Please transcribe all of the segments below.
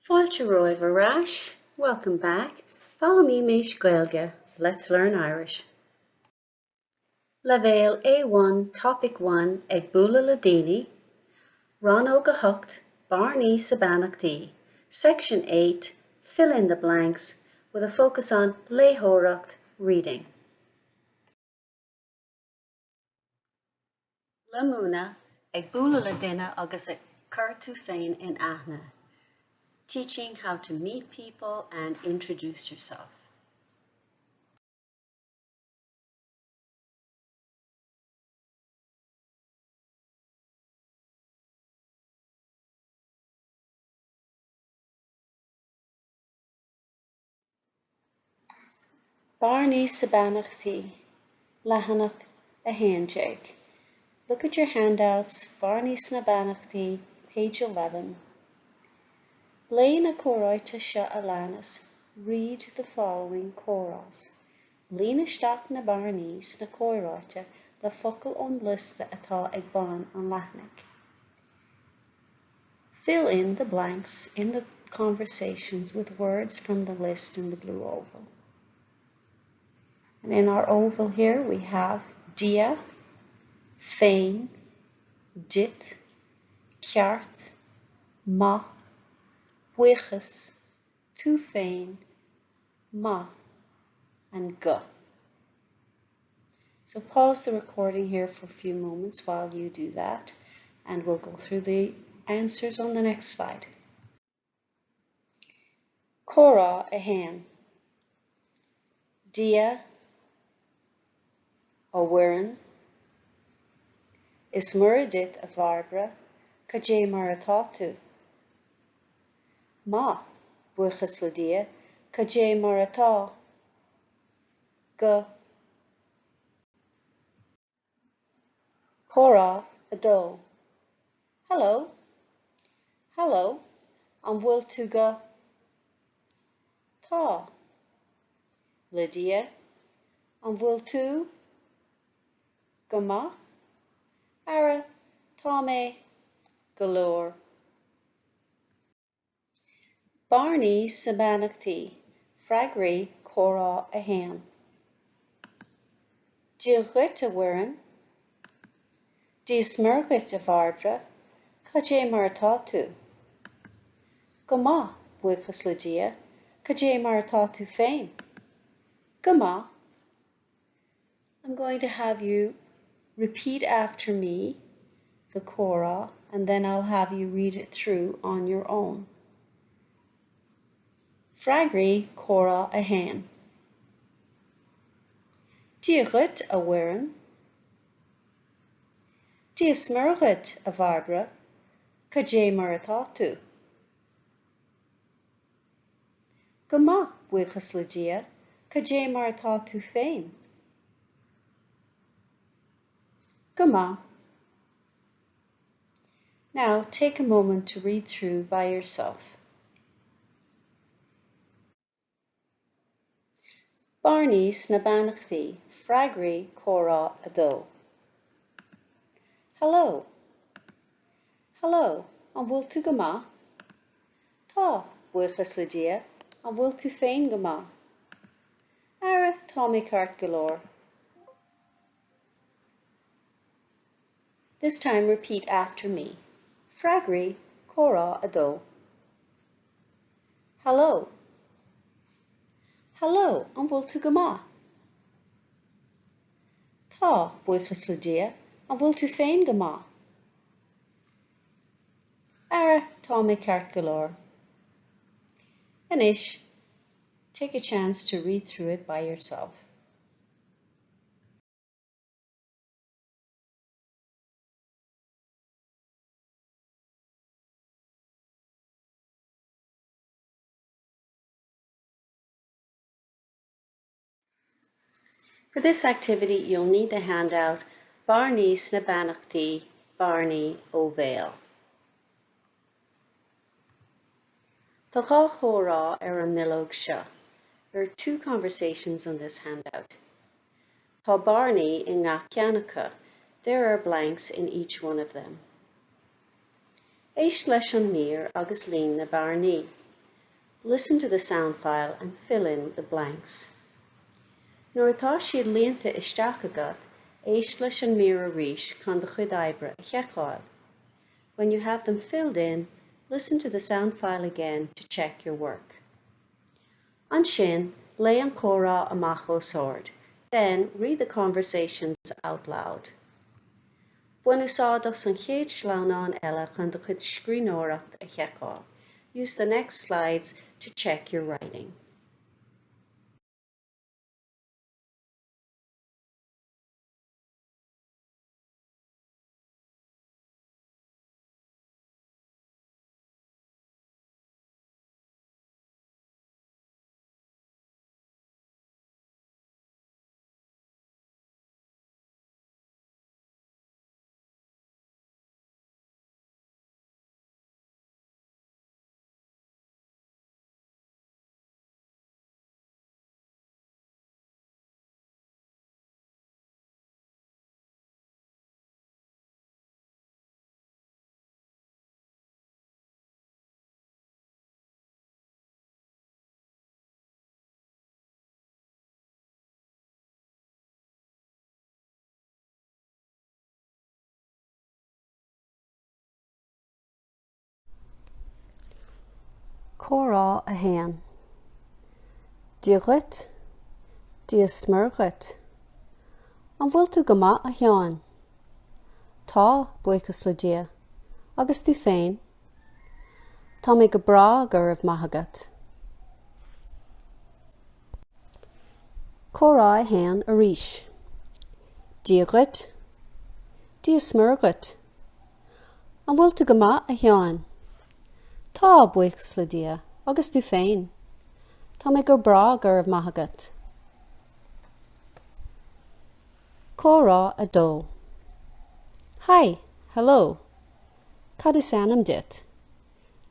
Fáilte romhaibh ar ais, welcome back, Foghlaimímis Gaeilge, let's learn Irish. Leibhéal A1 Topic 1 Ag bualadh le daoine, Rannóg 8, Bearnaí sna Beannachtaí, Section 8, Fill in the blanks, with a focus on Léitheoireacht, reading. Le múineadh, ag bualadh le duine agus ag cur tú féin in aithne, teaching how to meet people and introduce yourself. Bearnaí sna Beannachtaí, leathanach 11. Look at your handouts, Bearnaí sna Beannachtaí, page 11. Léigh na comhráite seo a leanas, Read the following comhrás. Líon isteach na bearnaí sna comhráite le focail ón liosta atá ag bun an leathanaigh. Fill in the blanks in the conversations with words from the list in the blue oval. And in our oval here we have Dia, Féin, Duit, Ceart, Maith, Buíochas, Tú féin, Maith, and Go. So pause the recording here for a few moments while you do that, and we'll go through the answers on the next slide. Comhrá 1. Dia, a Mhuireann. Is Muire duit, a Bhairbre, cad é mar atá tú? Maith, buíochas le Dia, cad é mar atá? Go. Comhrá 2. Hello. Hello. An bhfuil tú go? Tá. Le Dia. An bhfuil tú? Go maith? Ara, tá mé. Go leor. Bearnaí sna Beannachtaí, Freagraí Comhrá 1. Dia dhuit, a Mhuireann. Dia is Muire dhuit, a Bhairbre. Cad é mar atá tú? Go maith, buíochas le Dia. Cad é mar atá tú féin? Go maith. I'm going to have you repeat after me the comhrá and then I'll have you read it through on your own. Freagraí Comhrá 1. Dia dhuit, a Mhuireann. Dia is Muire dhuit, a Bhairbre. Cad é mar atá tú? Go maith, buíochas le Dia. Cad é mar atá tú féin? Go maith. Now take a moment to read through by yourself. Bearnaí sna Beannachtaí, Freagraí Comhrá 2. Hello. Hello, an bhfuil tú go maith? Tá, buíochas le Dia, an bhfuil tú féin go maith? Ara, tá mé ceart go leor. This time repeat after me. Freagraí, Comhrá 2. Hello. Hello, an bhfuil tú go maith? Tá, buíochas le Dia, an bhfuil tú féin go maith? Ara, tá mé ceart go leor. Anois, take a chance to read through it by yourself. For this activity, you'll need the handout Bearnaí sna Beannachtaí, Bearnaí ó Bhéal. Tá dhá chomhrá ar an mbileog seo. There are two conversations on this handout. Tá bearnaí i ngach ceann acu. There are blanks in each one of them. Éist leis an mír agus líon na bearnaí. Listen to the sound file and fill in the blanks. Nuair atá siad líonta isteach agat, éist leis an mír arís chun do chuid oibre a sheiceáil. When you have them filled in, listen to the sound file again to check your work. Ansin, léigh an comhrá amach os ard. Then, read the conversations out loud. Bain úsáid as an chéad sleamhnán eile chun do chuid scríbhneoireacht a sheiceáil. Use the next slides to check your writing. Comhrá 1. Dia dhuit. Dia 's Muire dhuit. An bhfuil tú go maith, a Sheáin? Tá, buíochas le Dia. Agus tú féin? Tá mé go breá, go raibh maith agat. Comhrá 1 arís. Dia dhuit. Dia 's Muire dhuit. An bhfuil tú go maith, a Sheáin? Tá, buíochas le Dia. Agus tú féin? Tá mé go breá, go raibh maith agat. Comhrá 2. Hi, hello. Cad is ainm duit?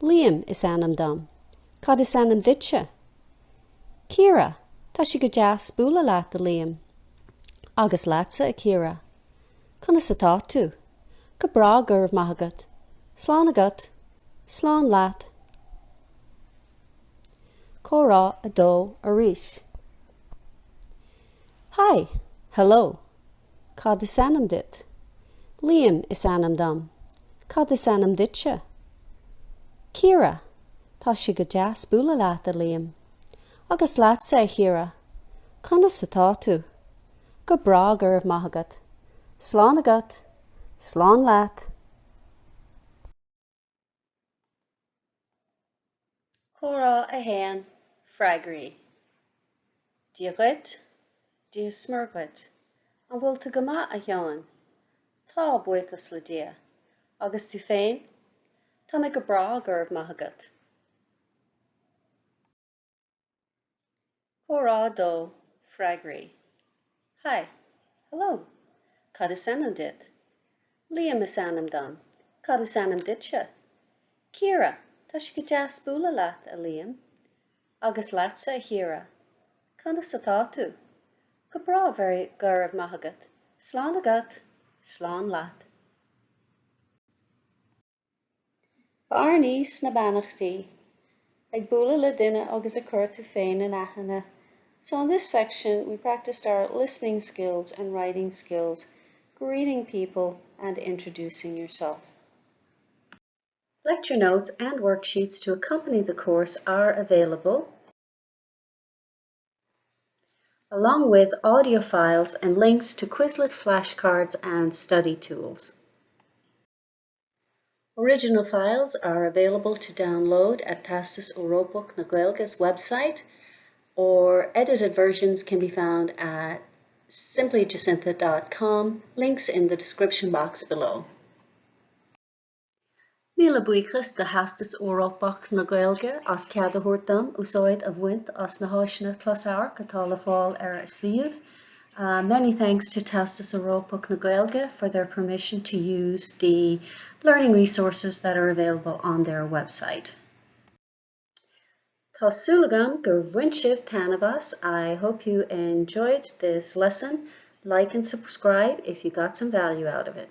Liam is ainm dom. Cad is ainm duitse? Ciara, Tá sé go deas bualadh leat, a Liam. Agus leatsa, a Chiara. Conas atá tú? Go breá, go raibh maith agat. Slán agat. Slán leat. Comhrá 2 arís. Hi! Hello! Cad is ainm duit? Liam is ainm dom. Cad is ainm duitse? Ciara, Tá sé go deas bualadh leat, a Liam. Agus leatsa, a Chiara. Conas atá tú? Go breá, go raibh maith agat. Slán agat. Slán leat. Comhrá 1, Freagraí. Dia dhuit. Dia 's Muire dhuit. An bhfuil tú go maith, a Sheáin? Tá, buíochas le Dia. Agus tú féin? Tá mé go breá, go raibh maith agat. Comhrá 2, Freagraí. Hi. Hello. Cad is ainm duit? Liam is ainm dom. Cad is ainm duitse? Ciara, Tá sé go deas bualadh leat, a Liam. Agus leatsa, a Chiara. Conas atá tú? Go breá, very, go raibh maith agat. Slán agat. Slán leat. Urnaí sna beannachtaí. Ag bualadh le duine agus ag cur tú féin in aithne. So in this section we practiced our listening skills and writing skills, greeting people and introducing yourself. Lecture notes and worksheets to accompany the course are available along with audio files and links to Quizlet flashcards and study tools. Original files are available to download at Teastas Eorpach na Gaeilge's website, or edited versions can be found at simplyjacintha.com, links in the description box below. Míle buíochas do Theastas Eorpach na Gaeilge as cead a thabhairt dom úsáid a bhaint as na háiseanna closamhairc atá le fáil ar a suíomh. Uh, many thanks to Teastas Eorpach na Gaeilge for their permission to use the learning resources that are available on their website. Tá súil agam gur bhain sibh taitneamh as. I hope you enjoyed this lesson. Like and subscribe if you got some value out of it.